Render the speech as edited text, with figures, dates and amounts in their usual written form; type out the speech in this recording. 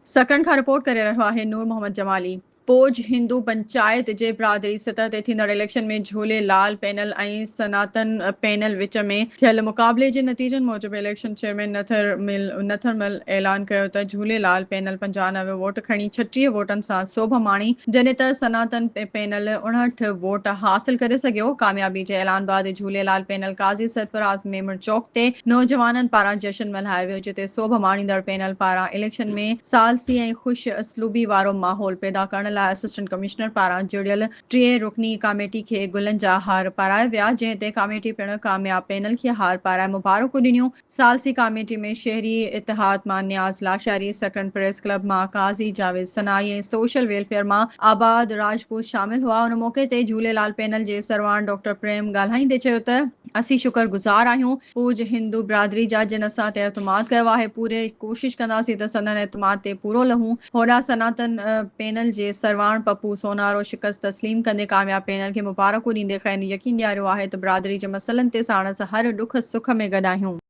سڪرنڊ کان رپورٽ ڪري رهيو آهي نور محمد جمالي. پوج هندو پنچائت جي برادري سطح تي ٿيندڙ اليڪشن ۾ جهولي لال پينل ۽ سناتن پينل وچ ۾ ٿيل مقابلي جي نتيجن موجب اليڪشن چيئرمين نٿرمل اعلان ڪيو ته جهولي لال پينل 95 ووٽ کڻي 36 ووٽن سان سوڀ ماڻي جڏهن ته سناتن پينل 59 ووٽ حاصل ڪري سگهيو. ڪاميابي جي اعلان بعد جهولي لال پينل قاضي سرفراز ميمڻ چوڪ تي نوجوانن پاران جشن ملهايو ويو جتي سوڀ ماڻيندڙ پينل پاران اليڪشن ۾ ثالثي ۽ خوش اسلوبي وارو ماحول پيدا ڪرڻ لاء اسسٽنٽ ڪمشنر پاران جڙيل ٽي رڪني ڪاميٽي کي گلن جا هار پارايا ويا جنهن تي ڪاميٽي پڻ ڪامياب پينل کي هار پارائي مبارڪون ڏنيون. ثالثي ڪاميٽي ۾ شهري اتحاد مان نياز لاشاري، سڪرنڊ پريس ڪلب مان قاضي جاويد ثنائي ۽ سوشل ويلفيئر مان آباد راجپوت شامل هئا. ان موقعي تي جهوليلال پينل جي سرواڻ ڊاڪٽر پريم ڳالهائيندي چيو ته، اسين شڪر گذار آهيون پوج هندو برادري جا جن اسان تي اعتماد ڪيو آهي، پوري ڪوشش ڪنداسين ته سندن اعتماد تي پورو لهون. هوڏانهن سناتن پينل جي سرواڻ پپو سونارو شڪست تسليم ڪندي ڪامياب پينل کي مبارڪون ڏيندي کين يقين ڏياريو آهي ته برادري جي مسئلن تي ساڻس هر ڏک سک ۾ گڏ آهيون.